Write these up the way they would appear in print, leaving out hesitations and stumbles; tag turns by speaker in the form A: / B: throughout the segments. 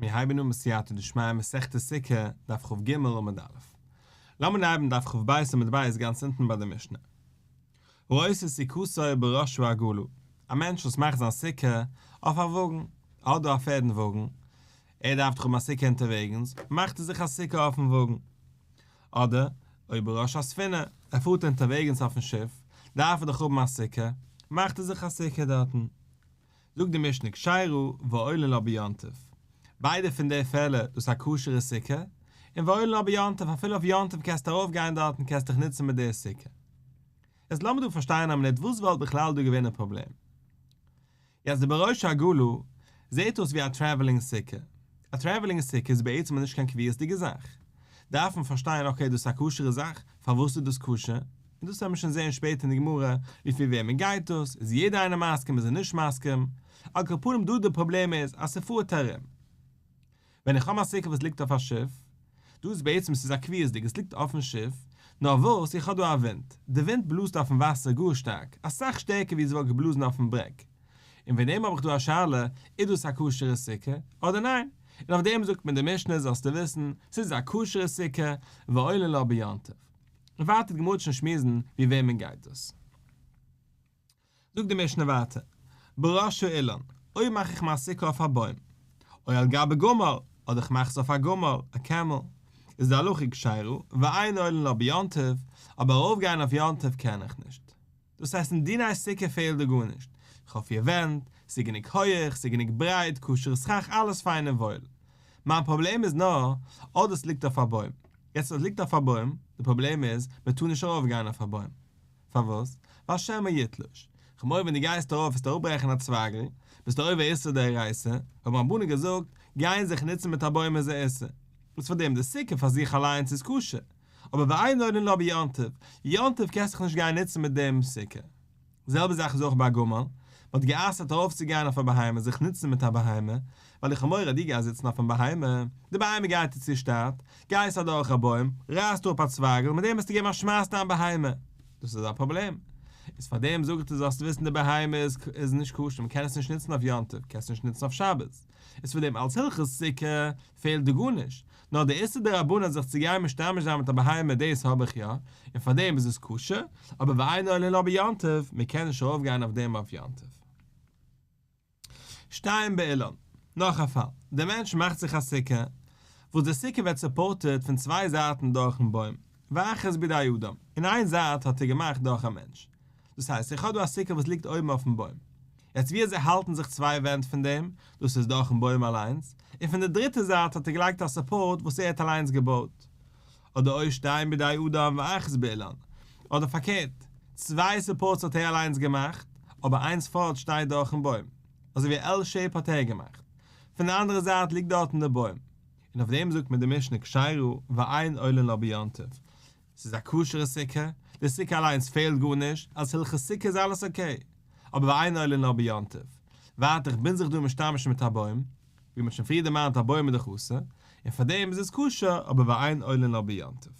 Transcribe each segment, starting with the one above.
A: מיר הייבן אן בסייעתא דשמיא מסכת סוכה, דף כ"ג עמוד א'. לאמיר אנהייבן דף כ"ב עמוד ב' גאנץ אונטן ביי די משנה. העושה סוכתו בראש העגלה, א מענטש וואס מאכט זיין סוכה אויף א וואגן, אדער א פערדן וואגן, ער דארף דאך האבן א סוכה אונטערוועגנס, מאכט ער זיך א סוכה אויפן וואגן. אדער, או בראש הספינה, ער פארט אונטערוועגנס אויפן שיף, דארף ער דאך האבן א סוכה, מאכט ער זיך א סוכה דארטן. זאגט די משנה כשרה ועולין לה ביום טוב, ביידע פון די פעלער דאס איז א כשר'ע סוכה, און ועולין לה ביום טוב אפילו אויף יום טוב קענסטו ארויף גיין דארטן קענסט דיך נוצן מיט די סוכה. יעצט לאמיר דא פארשטיין א מינוט וואס וואלט בכלל דא געווען די פראבלעם. יעצט די בראש העגלה זעט אויס ווי א traveling סוכה, א traveling סוכה איז בעצם נישט קיין קביעות'דיגע זאך, דארף מען פארשטיין okay דאס איז א כשר'ע זאך, פארוואס איז דאס כשר? און דאס וועלן מיר שוין זעהן שפעטער אין די גמרא, לפי וועמען גייט דאס, איז יעדער איינער מסכים איז ער נישט מסכים, על כל פנים דא די פראבלעם איז אז ס'פארט ארום. ווען איך האב א סוכה וואס ליגט אויף א שיף, דא איז בעצם ס'איז א קביעות'דיג עס ליגט אויפן שיף, נאר וואס איך האב דא א ווינט, די ווינט בלאזט אויפן וואסער גאר שטארק, אסאך שטערקער ווי עס וואלט געבלאזן אויפן ברעג, און וועגן דעם האב איך דא א שאלה, איז דאס א כשר'ע סוכה אדער ניין? און אויף דעם זאגט מיר די משנה זאלסטו וויסן, ס'איז א כשר'ע סוכה, ועולין לה ביום טוב. און ווייטער די גמרא וועט שוין שמועסן ווי וועמען גייט דאס. זאגט די משנה ווייטער, בראש האילן, אויב מאך איך מיין סוכה אויף א בוים, או על גבי גמל, אדער איך מאך עס אויף א גמל, א camel, איז די הלכה כשרה, ואין עולין לה ביום טוב, אבער ארויפגיין אויף יום טוב קען איך נישט. דאס הייסט אין דיני סוכה פעלט דא גארנישט, איך האב פיר ווענט, ס'איז גענוג הויעך, ס'איז גענוג ברייט, כשר'ע סכך, אלעס פיין און וואויל. מיין פראבלעם איז נאר אדער ס'ליגט אויף א בוים. יעצט אז ס'ליגט אויף א בוים, די פראבלעם איז, מען טאר נישט ארויף גיין אויף א בוים. פארוואס? ווייל שמא יתלוש. כ'מורא ווען דו גייסט ארויף וועסטו אראפברעכן א צווייגל, ביסטו עובר איסור דאורייתא, האבן רבנן געזאגט, גיין זיך נוצן מיט א בוים איז א איסור. וואס פאר דעם די סוכה פאר זיך אליינס איז כשר. אבער ואין עולין לה ביום טוב, יום טוב קענסט זיך נישט גיין נוצן מיט דעם סוכה. די זעלבע זאך איז אויך ביי א גמל, מען האט גע'אסר'ט ארויפצוגיין אויף א בהמה זיך נוצן מיט א בהמה, ווייל איך האב מורא דו גייסט זיצן אויפן בהמה, די בהמה גייט דיר צו שטאט, גייסט אדורך א בוים, רייסט אפ א צווייגל, מיט דעם וועסטו געבן א שמייס דיין בהמה, דאס איז א פראבלעם. איז פאר דעם זאג איך דיר זאלסט וויסן די בהמה איז איז נישט כשר, מען קען עס נישט נוצן אויף יום טוב, קענסט נישט נוצן אויף שבת, איז פאר דעם אלס הלכות סוכה פעלט דא גארנישט, נאר די איסור דרבנן זיך צו גיין משתמש זיין מיט א בהמה דאס האב איך יא, און פאר דעם איז עס כשר, אבער ואין עולין לה ביום טוב, מען קען נישט ארויף גיין אויף דעם אויף יום טוב. שתיים באילן, נאך א פאל, דער מענטש מאכט זיך א סוכה, וואס די סוכה ווערט supported פון צוויי זייטן דורכן בוים, ואחת בידי אדם, און איין זייט האט ער געמאכט דורך א מענטש. דאס הייסט, איך האב דא א סוכה וואס ליגט אויבן אויפן בוים. יעצט ווי אזוי האלטן זיך צוויי ווענט פון דעם, דאס איז דורכן בוים אליינס, און פון די דריטע זייט האט ער געלייגט א support וואס ער האט אליינס געבויט. אדער או שתיים בידי אדם ואחת באילן, אדער פארקערט, צוויי supports האט ער אליינס געמאכט, אבער איינס פארט שטייט דורכן בוים, אזוי ווי א L shape האט ער געמאכט, פון די אנדערע זייט ליגט דארטן די בוים. און אויף דעם זאגט מען די משנה כשרה ואין עולין לה ביום טוב. ס'איז א כשר'ע סוכה, די סוכה אליינס פעלט גארנישט, אלס הלכות סוכה איז אלעס okay. אבער ואין עולין לה ביום טוב. ווייטער איך בין זיך דא משתמש מיט א בוים, ווי מ'האט שוין פריער דערמאנט א בוים איז דאך אסור, און פארדעם איז עס כשר, אבער ואין עולין לה ביום טוב.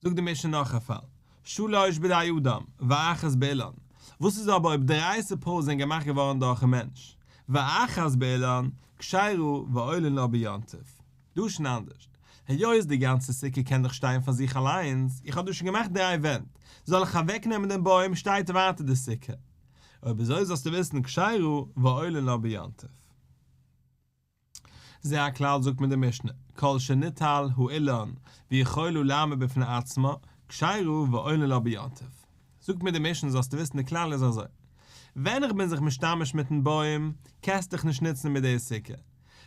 A: זאגט די משנה נאך א פאל, שלש בידי אדם, ואחת באילן, וואס איז אבער אויב דריי supports זענען געמאכט געווארן דורכן מענטש, ואחת באילן, כשרה ועולין לה ביום טוב. דא איז שוין אנדערש. היות די גאנצע סוכה קען דאך שטיין פאר זיך אליינס, איך האב דא שוין געמאכט דריי ווענט, זאל איך אוועקנעמען דעם בוים שטייט ווייטער די סוכה. אויב אזוי זאלסטו וויסן כשרה ועולין לה ביום טוב. זה הכלל זאגט מיר די משנה, כל שניטל האילן ויכולה לעמוד בפני עצמה, כשרה ועולין לה ביום טוב. זאגט מיר די משנה זאלסטו וויסן די כלל איז אזוי, ווען איך בין זיך משתמש מיטן בוים, קענסטו דיך נישט נוצן מיט די סוכה.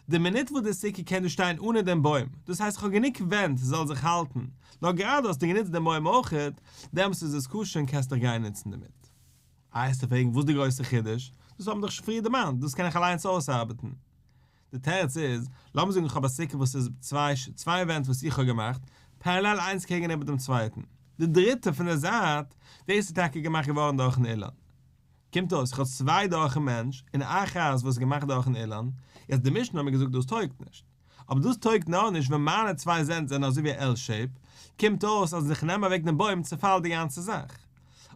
A: די מינוט וואס די סוכה קען דא שטיין אנע דעם בוים, דאס הייסט איך האב גענוג ווענט ס'זאל זיך האלטן, נאר גראדע האסטו גענוצט דעם בוים אויכעט, דעמאלטס איז עס כשר און קענסט דיך גיין נוצן דערמיט. איי וועסטו פרעגן וואס די גרויסע חידוש? דאס האבן מיר דאך שוין פריער דערמאנט, דאס קען איך אליינס אויסארבעטן. די תירוץ איז, לאמיר זאגן איך האב א סוכה וואס איז צוויי צוויי ווענט וואס איך האב געמאכט, parallel איינס קעגן איבער דעם צווייטן. די דריטע פון די זייט, דאס איז טאקע געמאכט געווארן דורכן אילן. קומט אויס איך האב צוויי דורכן מענטש און אחת וואס איז געמאכט דורכן אילן, יעצט די משנה האט מיר געזאגט דאס טויגט נישט. אבער דאס טויגט נאר נישט ווען מיינע צוויי ווענט זענען אזוי ווי א L shape, קומט אויס אז איך נעם אוועק דעם בוים צופאלט די גאנצע זאך.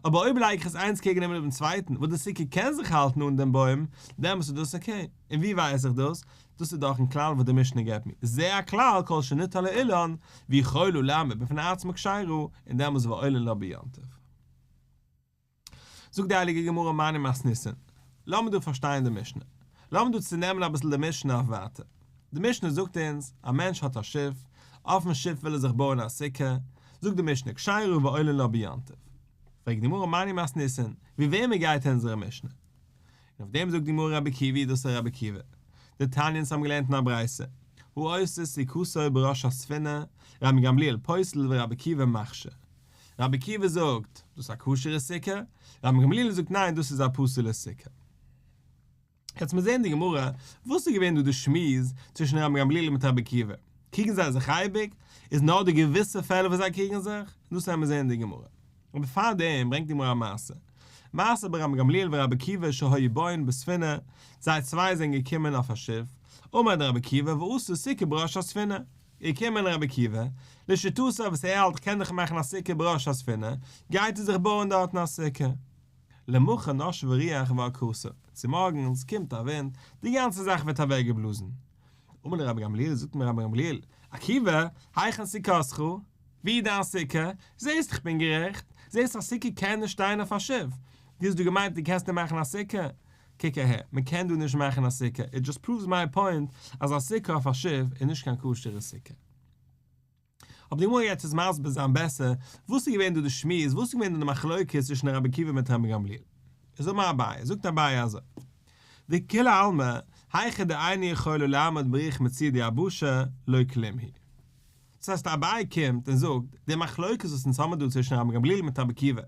A: אבער אויב לייג איך עס איינס קעגן איבער דעם צווייטן וואס די סוכה קען זיך האלטן אן דעם בוים, דעמאלטס איז דאס אקעי. און ווי ווייס איך דאס? דאס איז דאך אין כלל וואס די משנה געבט מיר, זה הכלל כל שניטל האילן ויכולה לעמוד בפני עצמה כשרה, און דעמאלטס ועולין לה ביום טוב. זאגט די הייליגע גמרא מני מתניתין, לאמיר דא פארשטיין די משנה, לאמיר דא צונעמען אביסל די משנה אויף ווייטער, די משנה זאגט אונז, א מענטש האט א שיף, אויפן שיף וויל ער זיך בויען א סוכה, זאגט די משנה כשרה ועולין לה ביום טוב. פרעגט די גמרא מני מתניתין, ווי וועמען גייט אונזערע משנה? און אויף דעם זאגט די גמרא רבי עקיבא, דאס איז רבי עקיבא. דתניא אונז האבן געלערנט אין א ברייתא, העושה סוכתו בראש הספינה, רבן גמליאל פוסל ורבי עקיבא מכשיר. רבי עקיבא זאגט, דאס איז א כשר'ע סוכה, רבן גמליאל זאגט ניין דאס איז א פסול'ע סוכה. יעצט מיר זעהן אין די גמרא, וואס איז געווען דא די שמועס צווישן רבן גמליאל מיט רבי עקיבא? קריגן זיי זיך אייביג? איז נאר די געוויסע פעלער וואס זיי קריגן זיך? דאס וועלן מיר זעהן אין די גמרא. אבער פאר דעם ברענגט די גמרא א מעשה. מעשה ברבן גמליאל ורבי עקיבא שהיו באין בספינה, זיי צוויי זענען געקומען אויף א שיף, עמד רבי עקיבא ועשה סוכה בראש הספינה, איז געקומען רבי עקיבא, לשיטתו וואס ער האלט כ'קען דאך מאכן א סוכה בראש הספינה, גייט ער זיך בויען דארטן א סוכה. למחר נשבה רוח ועקרתה, צומארגנס קומט א ווינט, די גאנצע זאך ווערט אוועקגעבלאזן. אמר לו רבן גמליאל, זאגט אים רבן גמליאל, עקיבא, היכן סוכתך? ווי איז דיין סוכה? זעסט איך בין גערעכט? זעסט א סוכה קען נישט שטיין אויף א שיף. דו האסט דא געמיינט דו קענסט דא מאכן א סוכה? קוק אהער, מען קען דא נישט מאכן א סוכה, איט דזשאסט פראווס מיי פוינט אז א סוכה אויף א שיף איז נישט קיין כשר'ע סוכה. אבער די גמרא גייט עס מסביר זיין בעסער, וואס איז געווען דא די שמועס, וואס איז געווען דא די מחלוקת צווישן רבי עקיבא מיט רבי גמליאל. איז אמר אביי, זאגט אביי אזוי, דכולי עלמא, היכא דאינה יכולה לעמוד ברוח מצויה דיבשה, לא כלום היא. דאס הייסט אביי קומט און זאגט, די מחלוקת וואס אונז האבן דא צווישן רבי גמליאל מיט רבי עקיבא,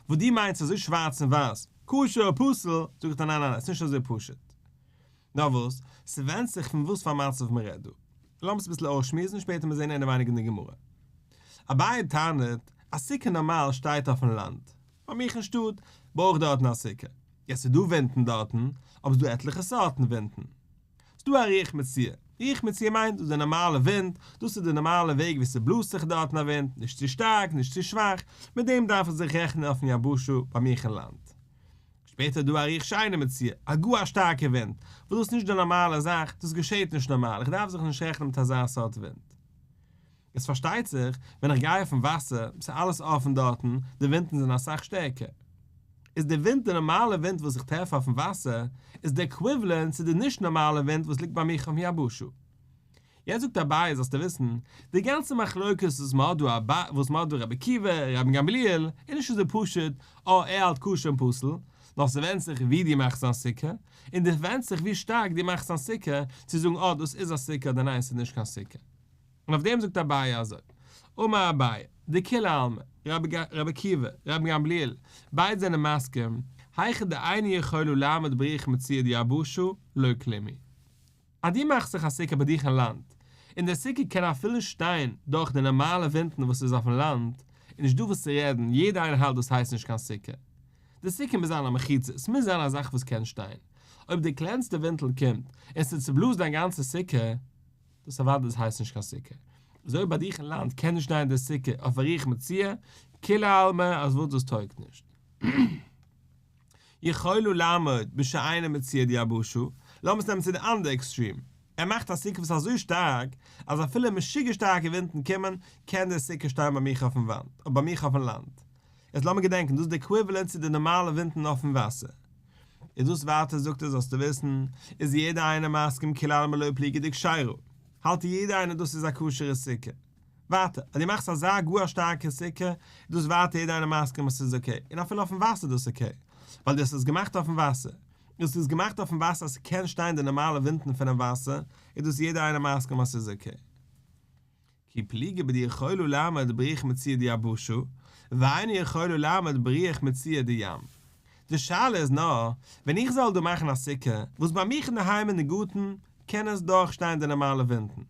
A: וואס דו מיינסט אזוי שווארץ און ווייס, כשר פסול, זאגט ער ניין ניין ניין, ס'נישט אזוי פשוט. נאר וואס, ס'ווענדט זיך פון וואס פאר מצב מ'רעדט דא. לאמיר עס אביסל אויסשמועסן און שפעטער מיר זען אינעווייניג אין די גמרא. אביי טענה'ט, א סוכה נארמאל שטייט אויפן לאנד. ביי מיך אין שטאט בוי איך דארטן א סוכה. יא ס'איז דא ווינטן דארטן, אבער ס'איז דא עטליכע סארטן ווינטן. ס'איז דא א רוח מצויה. רוח מצויה מיינט דאס איז די נארמאלע ווינט, דאס איז די נארמאלע וועג ווי ס'בלאזט זיך דארטן א ווינט, נישט צו שטארק, נישט צו שוואך, מיט דעם דארף איך זיך רעכענען אויפן יבשה ביי מיך אין לאנד. שפעטער איז דא א רוח שאינה מצויה, א גאר א שטארקע ווינט, וואס דאס איז נישט די נארמאלע זאך, דאס געשעט נישט נארמאל, איך דארף זיך נישט רעכענען מיט אזא סארט ווינט. עס פארשטייט זיך, ווען איך גיי אויפן וואסער, ס'איז אלעס אפן דארטן, די ווינטן זענען אסאך שטערקער. איז די ווינט די נארמאלע ווינט וואס איך טרעף אויפן וואסער, איז די עקוויוועלענט צו די נישט נארמאלע ווינט וואס ליגט ביי מיך אויפן יבשה. יעצט זאגט אביי זאלסטו וויסן, די גאנצע מחלוקת וואס מ'האט דא וואס מ'האט דא רבי עקיבא, רבן גמליאל, איז נישט אזוי פשוט, אה ער האלט כשר און פסול, נאר ס'ווענדט זיך ווי דו מאכסט דיין סוכה, און די ווענדט זיך ווי שטארק דו מאכסט דיין סוכה, צו זאגן אה דאס איז א סוכה אדער ניין ס'איז נישט קיין סוכה. און אויף דעם זאגט אביי אזוי, אמר אביי, דכולי עלמא, רבי עקיבא, רבן גמליאל, ביידע זענען מסכים, היכא דאינה יכולה לעמוד ברוח מצויה דיבשה, לא כלום היא. אז דו מאכסט זיך א סוכה ביי דיך אין לאנד, און די סוכה קען אפילו נישט שטיין דורך די נארמאלע ווינטן וואס איז אויפן לאנד, איז נישט דא וואס צו רעדן, יעדער איינער האלט דאס הייסט נישט קיין סוכה. די סוכה מוז זיין א מחיצה, עס מוז זיין א זאך וואס קען שטיין. אויב די קלענסטע ווינטל קומט און ס'צובלאזט דיין גאנצע סוכה, דאס אוודאי דאס הייסט נישט קיין סוכה. איז אויב ביי דיך אין לאנד קען נישט שטיין די סוכה אויף א רוח מצויה, כולי עלמא אז וואס דאס טויגט נישט. יכולה לעמוד בשאינה מצויה דיבשה, לאמיר עס נעמען צו די אנדערע עקסטרים, ער מאכט א סוכה וואס איז אזוי שטארק אז אפילו משוגע שטארקע ווינטן קומען קען די סוכה שטיין ביי מיך אויפן וואנט, ביי מיך אויפן לאנד. יעצט לאמיר געדענקען דאס איז די עקוויוועלענט צו די נארמאלע ווינטן אויפן וואסער. איז דאס ווייטער זאגט ער זאלסטו וויסן, איז יעדער איינער מסכים כולי עלמא לא פליגי דכשרה, האלט יעדער איינער דאס איז א כשר'ע סוכה. ווייטער, אז דו מאכסט אזא גאר א שטארקע סוכה, איז דאס ווייטער יעדער איינער מסכים אז ס'איז אקעי, און אפילו אויפן וואסער איז דאס אקעי, ווייל דו האסט עס געמאכט אויפן וואסער, און ס'איז געמאכט אויפן וואסער אז ס'קען שטיין די נארמאלע ווינטן פונעם וואסער, איז דאס יעדער איינער מסכים אז ס'איז אקעי. כי פליגי בדיכולה לעמוד ברוח מצויה דיבשה, ואינה יכולה לעמוד ברוח מצויה דים. די שאלה איז נאר, ווען איך זאל דא מאכן א סוכה, וואס ביי מיך אינדערהיים אין די גארטן קען עס דורכשטיין די נארמאלע ווינטן,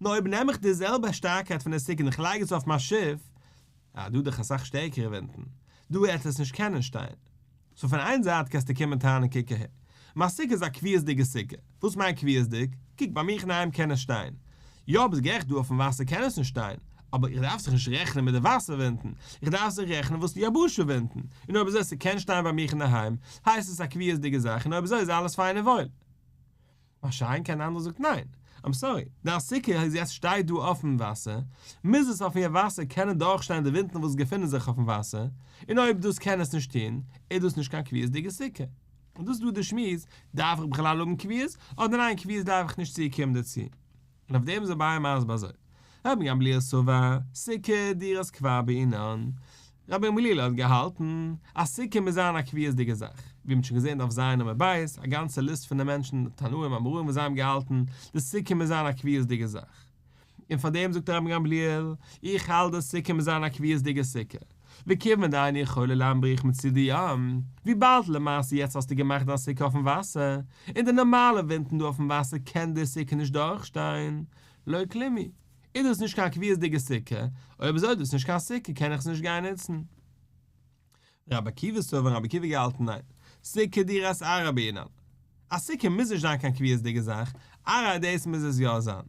A: נאר אויב נעם איך די זעלבע שטארקייט פון די סוכה און איך לייג עס אויף מיין שיף, אה, דא דאך אסאך שטערקערע ווינטן, דא וועט עס נישט קענען שטיין. סאו פון איין זייט קענסטו קומען טענה'ן קוק אהער, מיין סוכה איז א קביעות'דיגע סוכה, וואס מיינט קביעות'דיג? קוק ביי מיך אינדערהיים קען עס שטיין, יא ביסט גערעכט דא אויפן וואסער קען עס נישט שטיין, אבער איך דארף זיך נישט רעכענען מיט די וואסער ווינטן, איך דארף זיך רעכענען וואס די יבשה ווינטן, און אויב אזוי ס'קען שטיין ביי מיך אינדערהיים, הייסט עס א קביעות'דיגע זאך און אויב אזוי איז אלעס פיין און וואויל. מה שאין כן אנדערע זאגט ניין, איים סארי, דיין סוכה איז יעצט שטייט דא אויפן וואסער, מוז עס אויפן וואסער קענען דורכשטיין די ווינטן וואס געפינען זיך אויפן וואסער, און אויב דאס קען עס נישט טון, איז דאס נישט קיין קביעות'דיגע סוכה. און דאס איז דא די שמועס, דארף איך בכלל האבן קביעות, אדער ניין קביעות דארף איך נישט צוקומען דערצו. און אויף דעם איז אביי מסביר אזוי, רבן גמליאל סבר, סוכה דירת קבע בעינן, רבן גמליאל האט געהאלטן אז סוכה מוז זיין א קביעות'דיגע זאך, ווי מ'האט שוין געזען דף ז עמוד ב', א גאנצע ליסט פון די מענטשן, תנאים אמוראים וואס זיי האבן געהאלטן, די סוכה מוז זיין א קביעות'דיגע זאך. און פאר דעם זאגט רבן גמליאל, איך האלט די סוכה מוז זיין א קביעות'דיגע סוכה, וכיוון דאינה יכולה לעמוד ברוח מצידי ים, וויבאלד למעשה יעצט האסטו געמאכט דיין סוכה אויפן וואסער, און די נארמאלע ווינטן דא אויפן וואסער קען די סוכה נישט דורכשטיין, לא כלום היא, איז דאס נישט קיין קביעות'דיגע סוכה, אויב אזוי איז דאס נישט קיין סוכה קען איך עס נישט גיין נוצן. רבי עקיבא סבר רבי עקיבא געהאלטן ניין, סוכה דירת עראי בעינן. א סוכה מוז נישט זיין קיין קביעות'דיגע זאך, עראי דאס מוז עס יא זיין.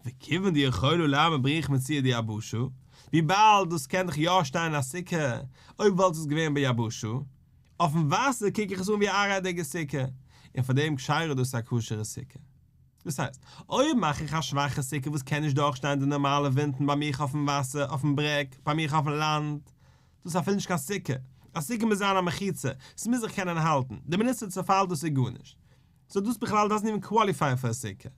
A: וכיוון דיכולה לעמוד ברוח מצידי יבשה, וויבאלד דאס קען דאך יא שטיין אין א סוכה, אויב וואלט עס געווען ביבשה, אויפן וואסער קוק איך עס אן ווי א עראי'דיגע סוכה, און פאר דעם כשרה דאס א כשר'ע סוכה. דאס הייסט, אויב מאך איך א שוואכע סוכה וואס קען נישט דורכשטיין די נארמאלע ווינטן ביי מיך אויפן וואסער, אויפן ברעג, ביי מיך אויפן לאנד, דאס איז אפילו נישט קיין סוכה, א סוכה מוז זיין א מחיצה, ס'מוז זיך קענען האלטן, די מינוט ס'צעפאלט דאס איז גארנישט. סאו דאס בכלל דאזענט איווען קוואליפיי פאר א סוכה.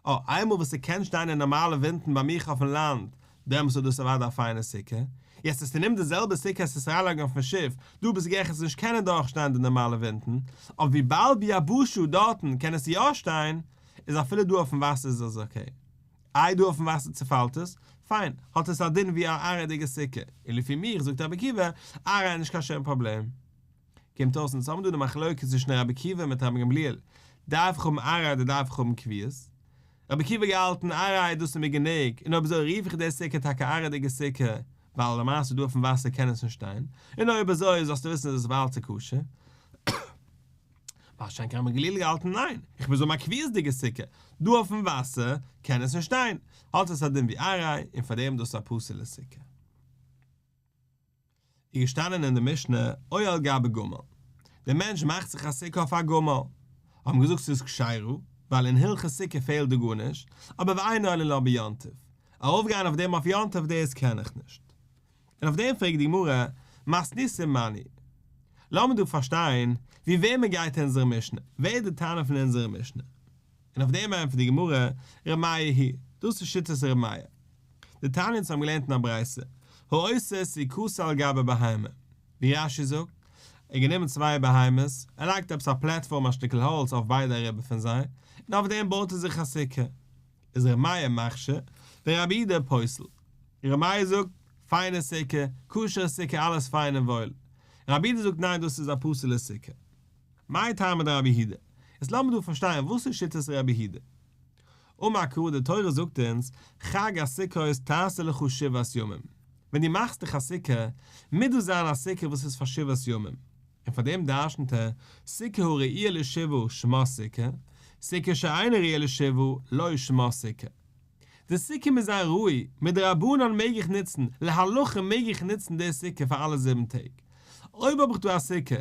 A: אה, איינמאל וואס ס'קען שטיין אין נארמאלע ווינטן ביי מיך אויפן לאנד, דעמאלס איז דאס אוודאי א פיינע סוכה. יעצט אז דו נעמסט די זעלבע סוכה עס אריינלייגן אויפן שיף, דא ביסטו גערעכט עס נישט קענען דורכשטיין די נארמאלע ווינטן, אבער וויבאלד ביבשה דארטן קען עס יא שטיין, איז אפילו דא אויפן וואסער איז עס אקעי. איי דא אויפן וואסער צופאלט עס? פיין, האט עס א דין ווי א עראי'דיגע סוכה, און לפי מיך זאגט רבי עקיבא, עראי איז נישט קיין שום פראבלעם. קומט אויס אונז האבן דא די מחלוקת צווישן רבי עקיבא מיט רבי גמליאל, דארף איך האבן עראי אדער דארף איך האבן קביעות? רבי עקיבא געהאלטן עראי דאס איז מיר גענוג, און אויב אזוי רוף איך די סוכה טאקע עראי'דיגע סוכה, ווייל למעשה דא אויפן וואסער קען עס נישט שטיין, און אויב אזוי זאלסטו וויסן איז עס ווייטער כשר. מה שאין כן רבן גמליאל געהאלטן ניין, איך מוז האבן א קביעות'דיגע סוכה, דא אויפן וואסער קען עס נישט שטיין, האט עס א דין ווי עראי, און פארדעם דאס איז א פסול'ע סוכה. איז געשטאנען אין די משנה או על גבי גמל, דער מענטש מאכט זיך א סוכה אויף א גמל, האט מען געזאגט ס'איז כשרה, ווייל אין הלכות סוכה פעלט דא גארנישט, אבער ואין עולין עליה ביום טוב, ארויפגיין אויף דעם אויף יום טוב דאס קען איך נישט. און אויף דעם פרעגט די גמרא, מתניתין מני. לאמיר דא פארשטיין, ווי וועמען גייט אונזערע משנה? ווער איז די תנא פון אונזערע משנה? און אויף דעם ענטפערט די גמרא, ר' מאיר היא, דאס איז שיטת ר' מאיר. דתניא אונז האבן געלערנט אין א ברייתא, העושה סוכתו על גבי בהמה, ווי רש"י זאגט, ער האט גענומען צוויי בהמות, ער לייגט עפעס א פלעטפארם א שטיקל האלץ אויף ביידע אריבער פון זיי, און אויף דעם בויט ער זיך א סוכה. איז ר' מאיר מכשיר, ורבי יהודה פוסל. ר' מאיר זאגט, פיינע סוכה, כשר'ע סוכה אלעס פיין און וואויל. רבי יהודה זאגט ניין דאס איז א פסול'ע סוכה. מאי טעמא דרבי יהודה? איז לאמיר דא פארשטיין וואס איז שיטת רבי יהודה. אמר קרא די תורה זאגט אונז, חג הסוכות תעשה לך שבעת ימים. ווען דו מאכסט דיך א סוכה, מוז דאס זיין א סוכה וואס איז פאר שבעת ימים. און פאר דעם דרשנ'ט ער, סוכה הראויה לשבעה שמה סוכה, סוכה שאינה ראויה לשבעה לא שמה סוכה. די סוכה מוז זיין ראוי, מדרבנן מעג איך נוצן, להלכה מעג איך נוצן די סוכה פאר אלע זיבן טעג. אויב האב איך דא א סוכה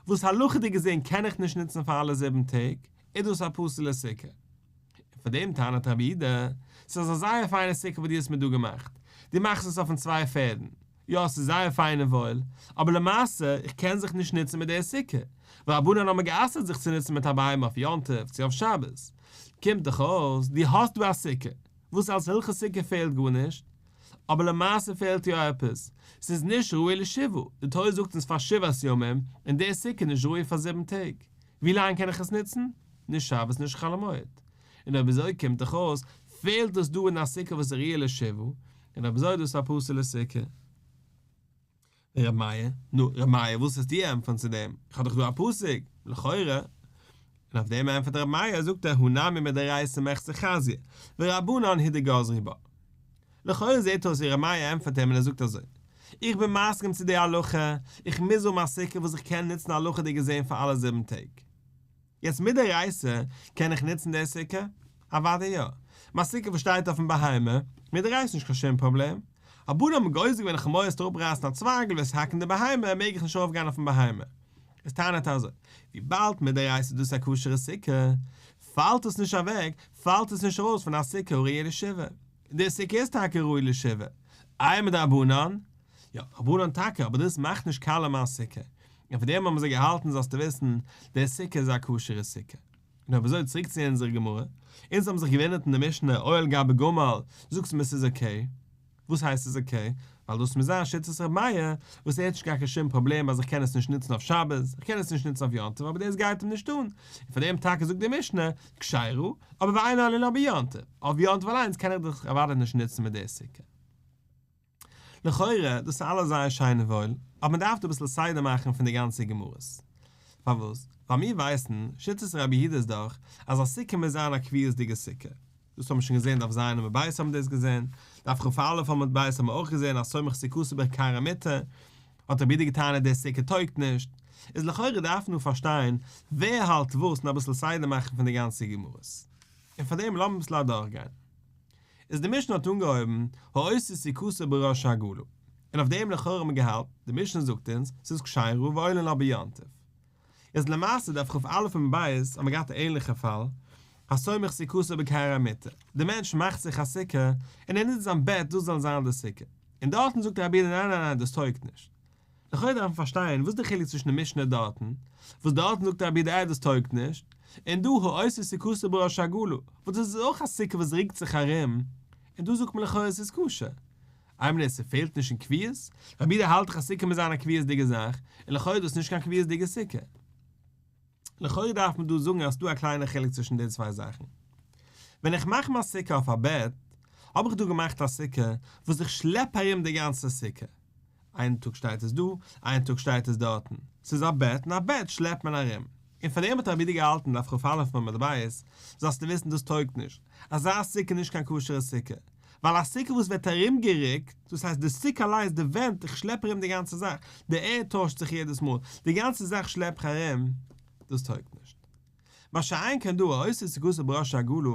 A: וואס הלכה'דיג געזען קען איך נישט נוצן פאר אלע זיבן טעג, איז דאס א פסול'ע סוכה. און פאר דעם טענה'ט רבי יהודה, ס'איז א זייער פיינע סוכה וואס דו האסט מיר דא געמאכט, דו מאכסט עס אויפן צוויי פערדן, יא ס'איז זייער פיין און וואויל, אבער למעשה איך קען זיך נישט נוצן מיט די סוכה, ווייל רבנן האבן גע'אסר'ט זיך צו נוצן מיט א בהמה אויף יום טוב צו אויף שבת. קומט דאך אויס דו האסט דא א סוכה, וואס אלס הלכות סוכה פעלט גארנישט, אבער למעשה פעלט יא עפעס, ס'איז נישט ראוי לשבעה, די תורה זאגט אונז פאר שבעת ימים, און די סוכה איז נישט ראוי פאר זיבן טעג, ווי לאנג קען איך עס נוצן? נישט שבת נישט חול המועד. און אויב אזוי קומט דאך אויס פעלט דאס דא אין א סוכה וואס איז ראויה לשבעה, און אויב אזוי איז דאס א פסול'ע סוכה. ר' מאיר, נו, ר' מאיר, וואס וועסטו ענטפערן צו דעם? איך האב דאך דא א פסוק, לכאורה. און אויף דעם ענטפערט ר' מאיר, זאגט ער, הא נמי מדאורייתא מחצה חזיא, ורבנן הוא דגזרו בה. לכאורה זעט אויס ווי ר' מאיר ענטפערט אים און ער זאגט אזוי, איך בין מסכים צו די הלכה, איך מוז האבן א סוכה וואס איך קען נוצן הלכה'דיג געזען פאר אלע זיבן טעג. יעצט מדאורייתא קען איך נוצן די סוכה? אוודאי יא. מיין סוכה וואס שטייט אויפן בהמה, מדאורייתא נישט קיין שום פראבלעם. רבנן האבן גוזר געווען איך האב מורא וועסט אראפרייסן א צווייגל וועסט האקן די בהמה מעג איך נישט ארויפגיין אויפן בהמה. איז טענה'ט ער אזוי, וויבאלד מדאורייתא איז דאס א כשר'ע סוכה, פאלט עס נישט אוועק, פאלט עס נישט ארויס פון א סוכה הראויה לשבעה. און די סוכה איז טאקע ראוי לשבעה. איי מדרבנן? יא, רבנן טאקע, אבער דאס מאכט נישט קאליע מיין סוכה. און פון דעם האבן זיי געהאלטן זאלסטו וויסן, די סוכה איז א כשר'ע סוכה. און אויב אזוי צוריק צו אונזערע גמרא, אונז האבן זיך געוואונדערט אין די משנה או על גבי גמל, זאגסט מיר ס'איז okay. וואס הייסט ס'איז okay? ווייל דאס מוז זיין שיטת ר' מאיר, וואס ער האט נישט געהאט קיין שום פראבלעם אז איך קען עס נישט נוצן אויף שבת, איך קען עס נישט נוצן אויף יום טוב, אבער דאס גייט אים נישט אן, און פאר דעם טאקע זאגט די משנה, כשרה, אבער ואין עולין לה ביום טוב, אויף יום טוב אליינס קען איך דאך אוודאי נישט נוצן מיט די סוכה. לכאורה, דאס איז אלעס זייער שיין און וואויל, אבער מען דארף דא אביסל סדר מאכן פון די גאנצע גמרות. פארוואס? ווייל מיר ווייסן, שיטת רבי יהודה איז דאך, אז א סוכה מוז זיין א קביעות'דיגע סוכה. דאס האבן מיר שוין געזען דף ז' עמוד ב' האבן מיר דאס געזען, דף כ"א עמוד ב' האבן מיר אויך געזען אז סומך סוכתו בכרכר המיטה, האט רבי יהודה געטענה'ט די סוכה טויגט נישט, איז לכאורה דארף מען דא פארשטיין ווער האלט וואס און אביסל סדר מאכן פון די גאנצע גמרות. און פאר דעם לאמיר אביסל אדורכגיין. איז די משנה האט אנגעהויבן העושה סוכתו בראש העגלה, און אויף דעם לכאורה האט מען געהאלטן, די משנה זאגט אונז ס'איז כשרה ועולין לה ביום טוב. איז למעשה דף כ"א עמוד ב' האט מען געהאט א ענליכע פאל, הסומך סוכתו בכרכר המיטה, די מענטש מאכט זיך א סוכה און ער נוצט זיין בעט דאס זאל זיין די סוכה, און דארטן זאגט רבי יהודה ניין ניין ניין דאס טויגט נישט. לכאורה דארף מען פארשטיין וואס איז די חילוק צווישן די משנה דארטן, וואס דארטן זאגט רבי יהודה דאס טויגט נישט, און דא העושה סוכתו בראש העגלה, וואס דאס איז אויך א סוכה וואס רוקט זיך ארום, און דא זאגט מען לכאורה עס איז כשר. איי מינוט ס'פעלט נישט אין קביעות? רבי יהודה האלט דאך א סוכה מוז זיין א קביעות'דיגע זאך, און לכאורה איז דאס נישט קיין קביעות'דיגע סוכה. לכאורה דארף מען דא זאגן אז ס'דא א קליינע חילוק צווישן די צוויי זאכן. ווען איך מאך מיין סוכה אויף א בעט, האב איך דא געמאכט א סוכה וואס איך שלעפ ארום די גאנצע סוכה. איין טאג שטייט עס דא, איין טאג שטייט עס דארטן. ס'איז א בעט, און א בעט שלעפט מען ארום. און פאר דעם האט רבי יהודה געהאלטן דף כ"א עמוד ב', זאלסטו וויסן דאס טויגט נישט. אזא סוכה איז נישט קיין כשר'ע סוכה. ווייל א סוכה וואס ווערט ארומגערוקט, דאס הייסט די סוכה אליינס, די ווענט, איך שלעפ ארום די גאנצע זאך, די ערד טוישט זיך יעדעס מאל, די גאנצע זאך שלעפ איך ארום, דאס טויגט נישט. מה שאין כן דא, העושה סוכתו בראש העגלה,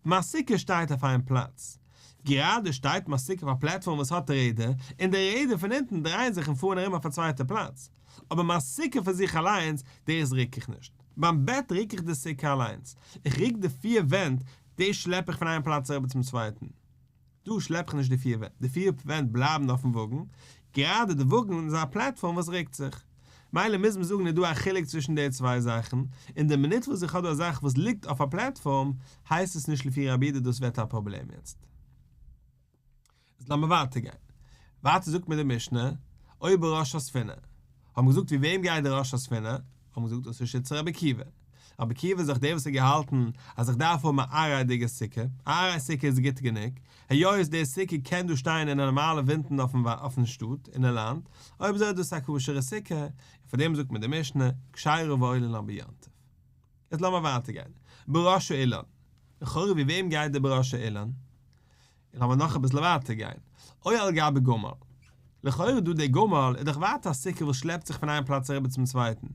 A: מיין סוכה שטייט אויף איין פלאץ. גראדע שטייט מיין סוכה אויף א platform וואס האט רעדער, און די רעדער פון אונטן דרייען זיך און פארן ארום אויף א צווייטע פלאץ. אבער מיין סוכה פאר זיך אליינס, דאס רוק איך נישט. ביים בעט רוק איך די סוכה אליינס. איך רוק די פיר ווענט, דאס שלעפ איך פון איין פלאץ אריבער צום צווייטן. דא שלעפ איך נישט די פיר ווענט, די פיר ווענט בלייבן אויפן וואגן, גראדע די וואגן איז א platform וואס רוקט זיך. מילא מוז מען זאגן איז דא א חילוק צווישן די צוויי זאכן, און די מינוט וואס איך האב דא א זאך וואס ליגט אויף א platform, הייסט עס נישט לפי רבי יהודה דאס ווערט א פראבלעם יעצט. איז לאמיר ווייטער גיין. ווייטער זאגט מיר די משנה, או בראש הספינה. האבן געזאגט ווי וועם גייט די ראש הספינה? האבן געזאגט דאס איז שיטת רבי עקיבא. רבי עקיבא איז דאך דער וואס האט געהאלטן אז איך דארף האבן א עראי'דיגע סוכה, א עראי סוכה איז גוט גענוג, היות די סוכה קען דא שטיין אין א נארמאלע ווינטן אויפן שטאט, אין די לאנד, אויב אזוי איז דאס א כשר'ע סוכה, און פאר דעם זאגט מיר די משנה, כשרה ועולין לה ביום טוב. יעצט לאמיר ווייטער גיין. בראש האילן. לכאורה ווי וועם גייט די בראש האילן? און לאמיר נאך אביסל ווייטער גיין, או על גבי גמל. לכאורה דא דער גמל איז דאך ווייטער א סוכה וואס שלעפט זיך פון איין פלאץ אריבער צום צווייטן.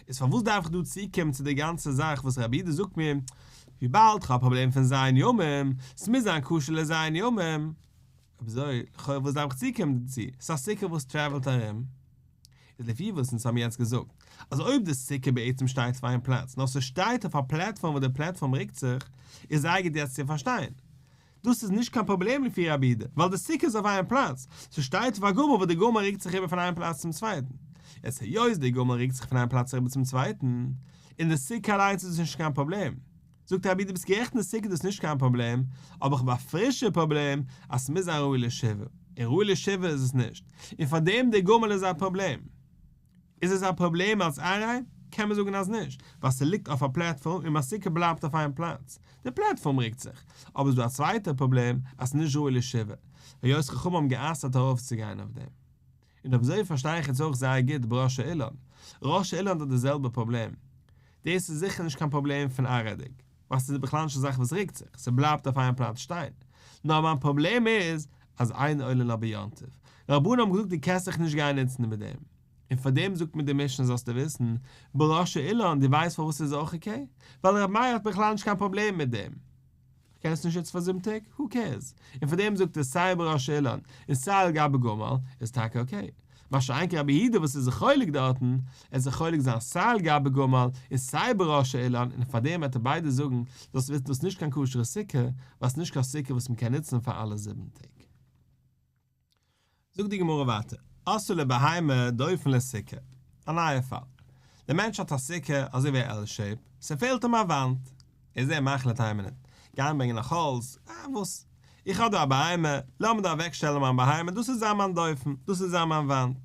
A: איז פארוואס דארף איך דא צוקומען צו די גאנצע זאך וואס רבי יהודה זאגט מיר, וויבאלד כ'האב א פראבלעם פון ז' ימים, ס'מוז זיין כשר לז' ימים. אויב אזוי, לכאורה וואס דארף איך צוקומען דערצו? ס'איז א סוכה וואס travel ט ארום. איז לפי וואס אונז האבן יעצט געזאגט, אז אויב די סוכה בעצם שטייט אויף איין פלאץ, נאר ס'שטייט אויף א platform וואס די platform רוקט זיך, איז זייער גוט יעצט צו פארשטיין. דאס איז נישט קיין פראבלעם לפי רבי יהודה, ווייל די סוכה איז אויף איין פלאץ, ס'שטייט אויף א גמל וואס די גמל רוקט זיך איבער פון איין פלאץ צום צווייטן. יעצט היות די גמל רוקט זיך פון איין פלאץ אריבער צום צווייטן, אין די סוכה אליינס איז דאס נישט קיין פראבלעם. זאגט רבי יהודה ביסט גערעכט אין די סוכה איז דאס נישט קיין פראבלעם, אבער איך האב א פרישע פראבלעם אז ס'מוז זיין ראוי לשבעה, און ראוי לשבעה איז עס נישט, און פארדעם די גמל איז א פראבלעם. איז עס א פראבלעם אלס עראי? קען מען זאגן אז נישט, ווייל ס'ליגט אויף א platform און מיין סוכה בלייבט אויף איין פלאץ. די platform רוקט זיך. אבער איז דא א צווייטע פראבלעם אז ס'איז נישט ראוי לשבעה, היות חכמים האבן גע'אסר'ט ארויפצוגיין אויף דעם. און אויב אזוי פארשטיי איך יעצט אויך זייער גוט בראש האילן. ראש האילן האט די זעלבע פראבלעם. דאס איז זיכער נישט קיין פראבלעם פון עראי'דיג, ווייל ס'איז בכלל נישט א זאך וואס רוקט זיך, ס'בלייבט אויף איין פלאץ שטיין. נאר מיין פראבלעם איז אז אין עולין לה ביום טוב. רבנן האבן געזאגט דו קענסט זיך נישט גיין נוצן מיט דעם. און פאר דעם זאגט מיר די משנה זאלסטו וויסן, בראש האילן, דו ווייסט פארוואס ס'איז אויך okay? ווייל ר' מאיר האט בכלל נישט קיין פראבלעם מיט דעם. קען עס נישט נוצן פאר זיבן טעג, הו קעירס? און פאר דעם זאגט ער סיי בראש האילן און סיי על גבי גמל איז טאקע אקעי. מה שאין כן רבי יהודה וואס איז זיך חולק דארטן, ער איז זיך חולק זיין סיי על גבי גמל און סיי בראש האילן און פאר דעם וועט ער ביידע זאגן זאלסט וויסן דאס איז נישט קיין כשר'ע סוכה ווייל עס איז נישט קיין סוכה וואס מען קען נוצן פאר אלע זיבן טעג. זאגט די גמרא ווייטער, עשאה לבהמה דופן לסוכה, א נייע פאל, דער מענטש האט א סוכה אזוי ווי א על שעיפ, ס'פעלט אים א וואנט, איז ער מחליט איין מינוט, גיין ברענגען נאך האלץ, אה וואס, איך האב דא א בהמה, לאמיר דא אוועק שטעלן מיין בהמה, דאס וועט זיין מיין דופן, דאס וועט זיין מיין וואנט.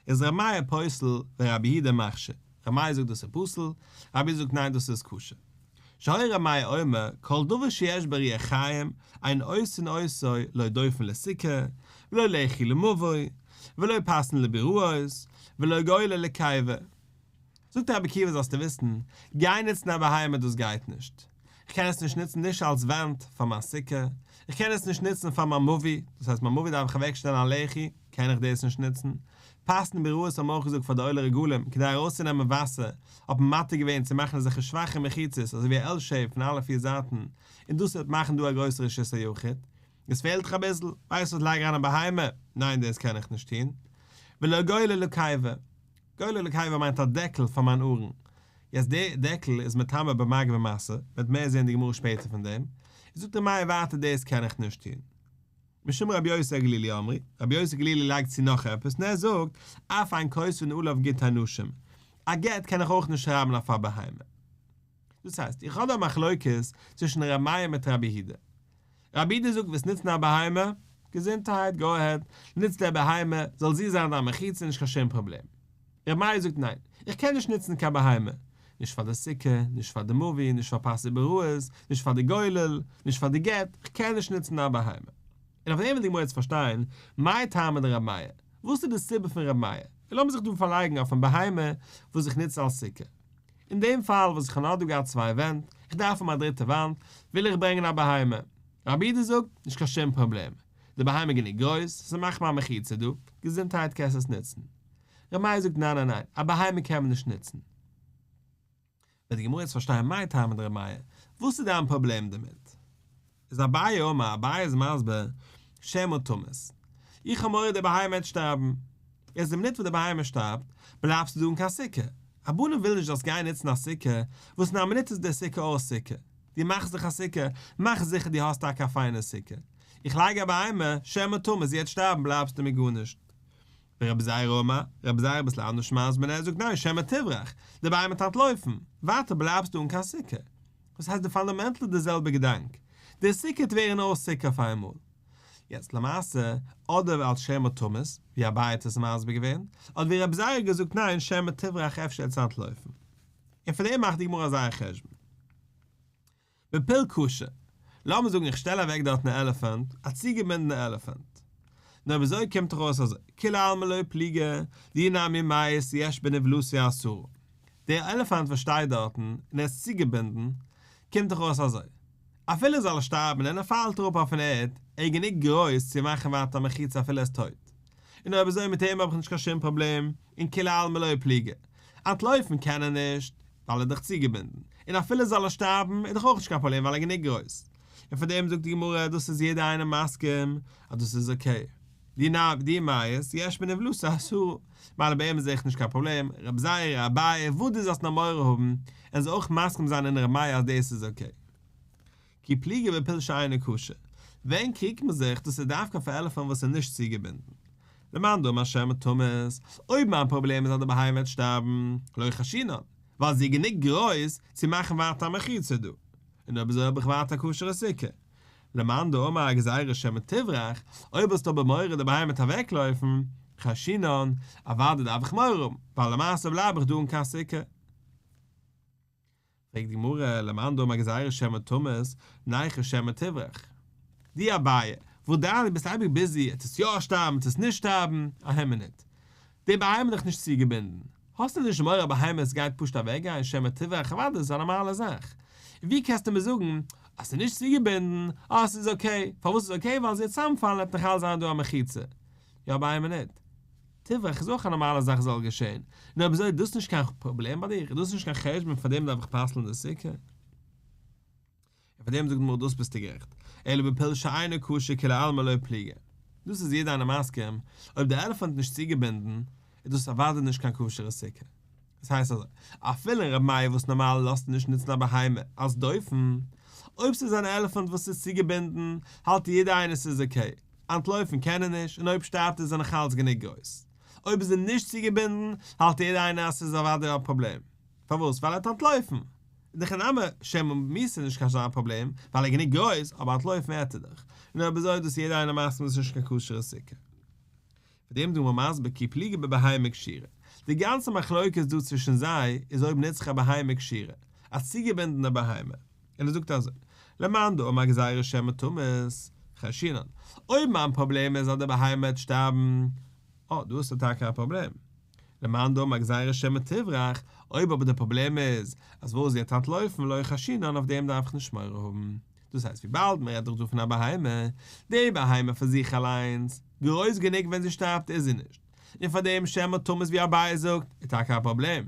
A: איז ר' מאיר פוסל ורבי יהודה מכשיר, ר' מאיר זאגט דאס איז פסול, רבי יהודה זאגט ניין דאס איז כשר. שהיה ר' מאיר אומר, כל דבר שיש בו רוח חיים, אין עושין אותו לא דופן לסוכה, ולא לחי למבוי, ולא פסין לביראות, ולא גולל לקבר. זאגט רבי עקיבא זאלסטו וויסן, גיי נוצן א בהמה דאס גייט נישט. איך קען עס נישט נוצן נישט אלס וואנט פאר מיין סוכה, איך קען עס נישט נוצן פאר מיין מבוי, דאס הייסט מיין מבוי דארף איך אוועקשטעלן א לחי, קען איך דאס נישט נוצן. פסין וביראות האבן אויך געזאגט פאר די עולי רגלים, כדי ארויסצונעמען וואסער, האט מען מתיר געווען צו מאכן אזעלכע שוואכע מחיצות אזוי ווי א על שעיפ פון אלע פיר זייטן, און דאס וועט מאכן דא א גרויסע רשות היחיד. עס פעלט דיך אביסל, ווייסט וואס לייג אריין א בהמה, ניין דאס קען איך נישט טון. ולא גולל לקבר. גולל לקבר מיינט א דעקל פאר מיין ארון. יעצט די דעקל איז מטמא במגע ובמשא, מ'וועט מער זען די גמרא שפעטער פון דעם. זאגט ר' מאיר ווייטער דאס קען איך נישט טון. משום רבי יוסי הגלילי אמרו, רבי יוסי הגלילי לייגט צו נאך עפעס און ער זאגט, אף אין כותבין עליו גיטי נשים, א גט קען איך אויך נישט שרייבן אויף א בהמה. דאס הייסט, איך האב דא א מחלוקת צווישן ר' מאיר מיט רבי יהודה. רבי יהודה זאגט וועסט נוצן א בהמה, געזונטהייט, גאו אהעד, נוץ די בהמה, זאל זי זיין דיין מחיצה נישט קיין שום פראבלעם. ר' מאיר זאגט ניין, איך קען נישט נוצן קיין בהמה, נישט פאר די סוכה, נישט פאר די מבוי, נישט פאר פסי ביראות, נישט פאר די גולל, נישט פאר די גט, איך קען נישט נוצן א בהמה. און אויף דעם וויל די גמרא יעצט פארשטיין, מאי טעמא דר' מאיר, וואס איז די סיבה פון ר' מאיר, און לאמיר זיך דא פארלייגן אויפן בהמה וואס איך נוץ אלס סוכה. אין דעם פאל וואס איך האב נאר דא געהאט צוויי ווענט, איך דארף האבן א דריטע וואנט, וויל איך ברענגען א בהמה. רבי יהודה זאגט, נישט קיין שום פראבלעם, די בהמה איז גענוג גרויס, ס'מאכט מיר א מחיצה דא, געזונטהייט קענסט עס נוצן. ר' מאיר זאגט ניין ניין ניין, א בהמה קען מען נישט נוצן. וועט די גמרא יעצט פארשטיין מאי טעמא דר' מאיר, וואס איז דיין פראבלעם דערמיט? איז אביי אמר, אביי איז מסביר, שמא תמות. איך האב מורא די בהמה וועט שטארבן. יעצט די מינוט וואס די בהמה שטארבט, בלייבסטו דא אן קיין סוכה. רבנן ווילן נישט זאלסט גיין נוצן א סוכה, וואס אין א מינוט איז די סוכה אויס סוכה. דו מאכסט זיך א סוכה, מאך זיכער דו האסט טאקע א פיינע סוכה. איך לייג א בהמה, שמא תמות, זי וועט שטארבן בלייבסטו מיט גארנישט. ורבי זירא אמר, רבי זירא אביסל אנדערש מסביר און ער זאגט ניין שמא תברח, די בהמה וועט אנטלויפן, ווייטער בלייבסטו אן קיין סוכה. וואס הייסט די פאנדאמענטל איז די זעלבע געדאנק, די סוכה וועט ווערן אויס סוכה אויף איינמאל. יעצט למעשה, אדער אלס שמא תמות, ווי אביי האט עס מסביר געווען, אדער ווי רבי זירא האט געזאגט ניין שמא תברח אפשר וועט עס אנטלויפן. און פון דעם מאכט די גמרא אזא חשבון. בפיל כשר, לאמיר זאגן איך שטעל אוועק דארטן א עלעפאנט, א צוגעבינדענע עלעפאנט. נו אויב אזוי קומט דאך אויס אזוי, כולי עלמא לא פליגי, דאי נמי מית יש בנבלתו עשרה. דער עלעפאנט וואס שטייט דארטן און ער איז צוגעבינדן, קומט דאך אויס אזוי, אפילו זאל ער שטארבן און ער פאלט אראפ אויפן ערד, ער איז גענוג גרויס צו מאכן ווייטער א מחיצה אפילו ער איז טויט. און אויב אזוי מיט אים האב איך נישט קיין שום פראבלעם, און כולי עלמא לא פליגי. אנטלויפן קען ער נישט, ווייל ער איז דאך צוגעבינדן, און אפילו זאל ער שטארבן איז דאך אויך נישט קיין פראבלעם ווייל ער איז גענוג גרויס. און פאר דעם זאגט די גמרא דאס איז יעדער איינער מסכים אז דאס איז אקעי. דאי מית יש בנבלתו עשרה, מילא ביי אים איז עכט נישט קיין פראבלעם, רב זירא, אביי, וואס דו זאלסט נאר מורא האבן, און זאל אויך מסכים זיין אין ר' מאיר אז דאס איז אקעי. כי פליגי בפיל שאינו קשור, ווען קריגט מען זיך דאס איז דווקא אויף א עלעפאנט וואס איז נישט צוגעבינדן. למאן דאמר שמא תמות, אויב מיין פראבלעם איז אז די בהמה וועט שטארבן, לא חיישינן, ווייל זי איז גענוג גרויס צו מאכן ווייטער א מחיצה דא, און אויב אזוי האב איך ווייטער א כשר'ע סוכה. למאן דאמר גזירה שמא תברח, אויב האסטו אבער מורא די בהמה וועט אוועקלויפן, חיישינן, אוודאי דארף איך מורא האבן, ווייל למעשה בלייב איך דא אן קיין סוכה. פרעגט די גמרא, למאן דאמר גזירה שמא תמות, ניחוש שמא תברח. דו אביי, וואס דיין, דו ביסט אייביג ביזי, עט עס יא שטארבן, עט עס נישט שטארבן, איין מינוט. די בהמה איז דאך נישט צוגעבינדן. האסטו נישט מורא א בהמה עס גייט פשוט אוועקגיין שמא תברח אוודאי איז א נארמאלע זאך. ווי קענסטו מיר זאגן אז ס'איז נישט צוגעבינדן, אה ס'איז אקעי, פארוואס איז אקעי ווייל זי וועט צאמפאלן וועט נאך אלץ זיין דא א מחיצה. יא אבער איין מינוט. תברח איז אויך א נארמאלע זאך זאל געשען. נו אויב אזוי איז דאס נישט קיין פראבלעם ביי דיר? איז דאס נישט קיין חשבון פאר דעם דארף איך פסל'ן די סוכה? און און פאר דעם זאגט די גמרא דאס ביסטו גערעכט, אלא בפיל שאינו קשור כולי עלמא לא פליגי. דאס איז יעדער איינער מסכים, אויב דער עלעפאנט איז נישט צוגעבינדן, איז דאס אוודאי נישט קיין כשר'ע סוכה. דאס הייסט אזוי, אפילו ר' מאיר וואס נארמאל לאזט נישט נוצן א בהמה אלס דופן, אויב ס'איז אן עלעפאנט וואס איז צוגעבינדן, האלט יעדער איינער ס'איז okay, אנטלויפן קען ער נישט, און אויב שטארבט ער איז ער נאכאלץ גענוג גרויס. אויב איז ער נישט צוגעבינדן, האלט יעדער איינער אז ס'איז אוודאי א פראבלעם. פארוואס? ווייל ער וועט אנטלויפן. אין הכי נמי, שמא מיתה איז נישט קיין אזא פראבלעם, ווייל ער איז גענוג גרויס, אבער אנטלויפן וועט ער דאך. און אויב אזוי איז דאס יעדער איינער מסכים דאס איז נישט קיין כשר'ע סוכה. פאר דעם איז די גמרא מסביר כי פליגי בבהמה קשורה. די גאנצע מחלוקת דא צווישן זיי איז אויב נוץ איך א בהמה קשורה, א צוגעבינדענע בהמה. און ער זאגט אזוי, למאן דאמר גזירה שמא תמות, חיישינן. אויב מיין פראבלעם איז אז די בהמה וועט שטארבן, אה, דא האסטו טאקע א פראבלעם. למאן דאמר גזירה שמא תברח, אויב אבער די פראבלעם איז אז וואס זי וועט אנטלויפן לא חיישינן אויף דעם דארף איך נישט מורא האבן. דאס הייסט וויבאלד מען רעדט דאך דא פון א בהמה, די בהמה פאר זיך אליינס, גרויס גענוג ווען זי שטארבט איז זי נישט, און פאר דעם שמא תמות ווי אביי זאגט איז טאקע א פראבלעם,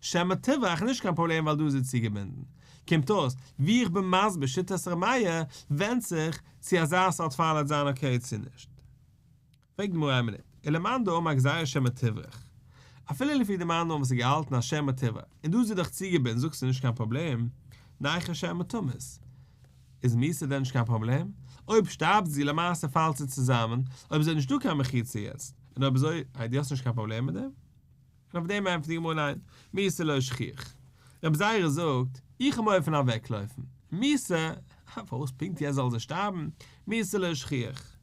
A: שמא תברח איז נישט קיין פראבלעם ווייל דא איז זי צוגעבינדן. קומט אויס, ווי איך בין מסביר שיטת ר' מאיר, ווענדט זיך צו אזא סארט פאל וועט זיין okay צו נישט. פרעגט די גמרא איין מינוט, ולמאן דאמר גזירה שמא תברח, אפילו לפי די מאן דאמר וואס האט געהאלטן אז שמא תברח, און דא איז זי דאך צוגעבינדן זאגסטו נישט קיין פראבלעם, ניחא שמא תמות, איז מיתה דען נישט קיין פראבלעם? אויב שטארבט זי למעשה פאלט זי צוזאמען, אויב אזוי איז נישטא קיין מחיצה יעצט, און אויב אזוי, איי דו האסט נישט קיין פראבלעם מיט דעם? און אויף דעם ענטפערט די גמרא ניין, מיתה לא שכיח. רבי זירא זאגט, איך האב מורא פון אוועקלויפן, מיתה, פארוואס פונקט יעצט זאל זי שטארבן, מיתה לא שכיח.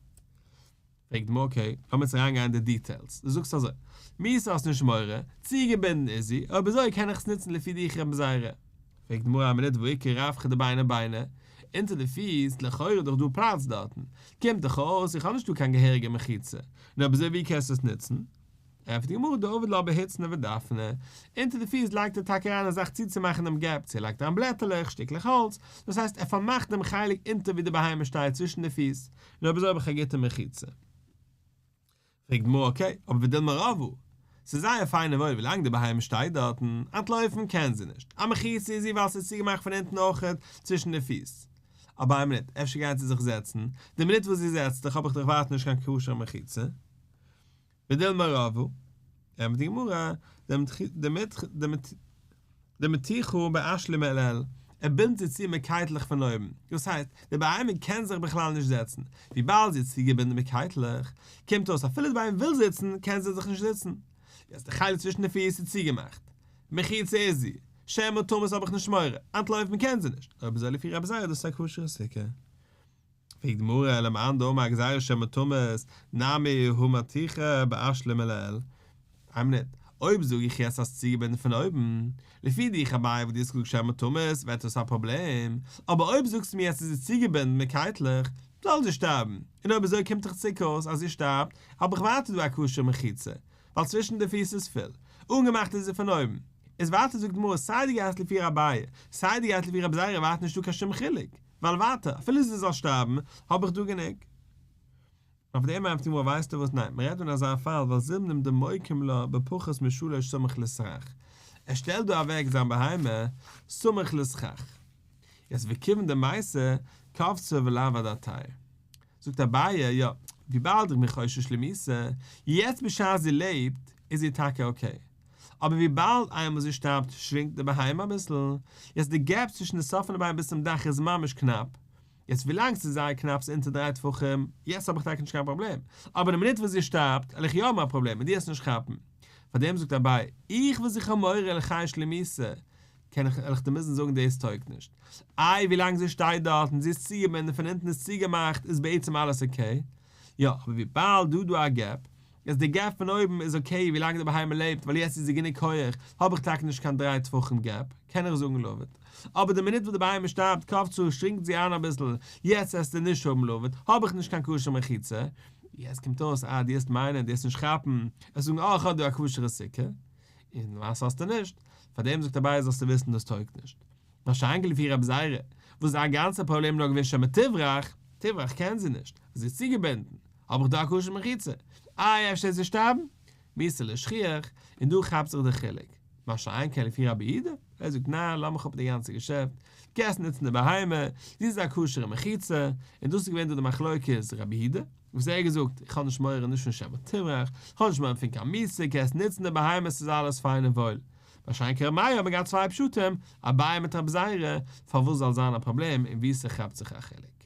A: פרעגט די גמרא okay, לאמיר יעצט אריינגיין אין די details, דו זאגסט אזוי, מיתה האסט נישט מורא, צוגעבינדן איז זי, אויב אזוי קען איך עס נוצן לפי דיך רבי זירא. פרעגט די גמרא א מינוט והא איכא רווחא דביני ביני, אונטער די פיס, לכאורה איז דאך דא פלאץ דארטן, קומט דאך אויס איך האב נישט דא קיין געהעריגע מחיצה, נו אויב אזוי ווי קענסטו עס נוצן? ענטפערט די גמרא דעביד לה בהוצני ודפני, אונטער די פיס לייגט ער טאקע אריין א זאך צוצומאכן דעם gap, צו ער לייגט אריין בלעטעלעך, שטיקלעך האלץ, דאס הייסט ער פארמאכט דעם חלק אונטער ווי די בהמה שטייט צווישן די פיס, און אויב אזוי האב איך א גוטע מחיצה. פרעגט די גמרא okay, אבער ודילמא רבעה? ס'איז זייער פיין און וואויל ווילאנג די בהמה שטייט דארטן, אנטלויפן קען זי נישט, א מחיצה איז זי ווייל ס'איז צוגעמאכט פון אונטן אויכעט צווישן די פיס. אבער איין מינוט, אפשר גייט זי זיך זעצן, די מינוט וואס זי זעצט זיך האב איך דאך ווייטער נישט קיין כשר'ע מחיצה. ודילמא רבעה, ענטפערט די גמרא, דמתיחה באשלי מעילאה, ער בינדט זי צו מיט קייטלעך פון אויבן, דאס הייסט, די בהמה קען זיך בכלל נישט זעצן, וויבאלד זי איז צוגעבינדן מיט קייטלעך, קומט אויס אפילו די בהמה וויל זיצן, קען זי זיך נישט זיצן. יעצט די חלק צווישן די פיס איז צוגעמאכט. מחיצה איז זי. שמא תמות האב איך נישט מורא, אנטלויפן קען זי נישט, אויב אזוי לפי רבי זירא איז דאס א כשר'ע סוכה. פרעגט די גמרא ולמאן דאמר גזירה שמא תמות, נמי הא מתיחה באשלי מלעיל. איין מינוט, אויב זאג איך יעצט אז צוגעבינדן פון אויבן, לפי דיך אביי וואס דו האסט געזאגט שמא תמות ווערט דאס א פראבלעם, אבער אויב זאגסטו מיר יעצט איז זי צוגעבינדן מיט קייטלעך, זאל זי שטארבן, און אויב אזוי קומט דאך צוריק אויס אז זי שטארבט, האב איך ווייטער דא א כשר'ע מחיצה, ווייל צווישן די פיס איז פול, אנגעמאכט איז זי פון אויבן. איז ווייטער זאגט די גמרא סיי דו גייסט לפי אביי, סיי דו גייסט לפי רבי זירא ווייטער נישטא קיין שום חילוק. ווייל ווייטער, אפילו זי זאל שטארבן, האב איך דא גענוג. אויף דעם ענטפערט די גמרא ווייסטו וואס ניין, מען רעדט דא אין אזא פאל ווייל זימנין דמוקים לה בפחות משלש סמוך לסכך, ער שטעלט דא אוועק זיין בהמה סמוך לסכך, יעצט וכיוון דמייתא קפצה ולאו אדעתיה. זאגט אביי, יא, וויבאלד איך בין חושש למיתה, יעצט בשעת זי לעבט איז זי טאקע okay, אבער וויבאלד איינמאל זי שטארבט שרינקט די בהמה אביסל, יעצט די gap צווישן די סוף פון די בהמה ביז צום דאך איז ממש קנאפ, יעצט ווילאנג ס'איז זייער קנאפ ס'איז אונטער דריי טפחים, יעצט האב איך טאקע נישט קיין פראבלעם, אבער די מינוט וואס זי שטארבט וועל איך יא האבן א פראבלעם און דו וועסט נישט כאפן. פארדעם זאגט אביי, איך וואס איך האב מורא לחייש למיתה, קען איך וועל איך דיר מוזן זאגן דאס טויגט נישט. איי ווילאנג זי שטייט דארט און זי איז צוגעבינדן פון אונטן איז צוגעמאכט איז בעצם אלעס okay, יא אבער וויבאלד דא דא א gap, איז די gap פון אויבן איז okay ווילאנג די בהמה לעבט ווייל יעצט איז זי גענוג הויעך האב איך טאקע נישט קיין דריי טפחים gap קען איך זאגן לבוד אבער די מינוט וואס די בהמה שטארבט קפצה שרינקט זי איין אביסל יעצט וועסטו נישט האבן לבוד האב איך נישט קיין כשר'ע מחיצה יעצט קומט אויס אה דו וועסט מיינען דו וועסט נישט כאפן וועסט זאגן אה איך האב דא א כשר'ע סוכה און למעשה האסטו נישט פארדעם זאגט אביי זאלסטו וויסן דאס טויגט נישט. משא כ לפי רבי זירא, וואס זיין גאנצע פראבלעם איז נאר געווען שמא תברח, תברח קען זי נישט, זי איז צוגעבינדן, האב איך דא א כשר'ע מחיצה, איי אפשר וועט זי שטארבן? מיתה לא שכיח, און דא כאפט זיך די חילוק. מה שאין כן לפי רבי יהודה, ער זאגט ניין לאז מיך אפ די גאנצע געשעפט, קענסט נוצן די בהמה, זי איז א כשר'ע מחיצה, און דאס איז געווען דא די מחלוקת רבי יהודה, וואס ער האט געזאגט, איך האב נישט מורא נישט פון שמא תברח, איך האב נישט מורא פון קיין מיתה, קענסט נוצן די בהמה ס'איז אלעס פיין און וואויל. מה שאין כן רבי מאיר האט מען געהאט צוויי פשטים, אביי מיט רבי זירא, פארוואס זאל זיין א פראבלעם און וואו ס'כאפט זיך א חילוק.